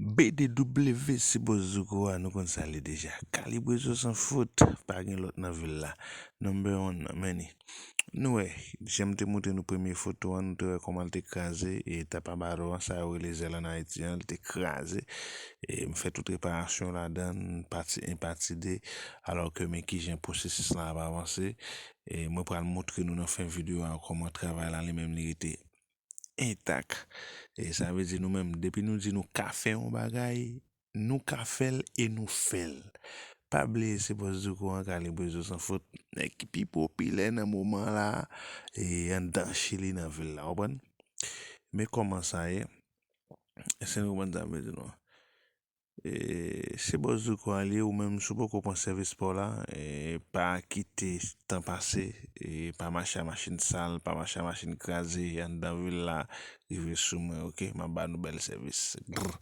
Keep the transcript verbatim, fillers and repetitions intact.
B D W, se bòs Zouko a, nou konn sa l ye deja. Kalibre zo san fot, pa gen lòt nan vil la. Number one nan, men li. Nou wè, jan m te montre nou premye foto an, nou te wè kòman l te kraze, e tap a bato an, sa yo rele zèl ann Ayiti an, li te kraze. E m fè tout reparasyon ladan, pati en, pati de, alò ke men kijan pwosesis la ap avanse. E mwen pral montre nou nan fen videyo a kòman travay la li menm li rete entak. E sa vle di nou menm, depi nou di nou ka fè yon bagay, nou ka fè l e nou fè l. Pa bliye se bòs Zouko an, Kalibre zo san fot, nèg ki pi popilè nan moman la, e anndan Chili nan vil la, w konprann? Men kòman sa ye, èske nou konprann sa m vle di nou an? E, se bòs Zouko a li ye, ou menm si w poko pran sèvis pa w la, e, pa kite tan pase, e, pa mache a machin sal, pa mache a machin kraze anndan vil la, rive sou mwen, oke? M ap ba nou bèl sèvis. Grr.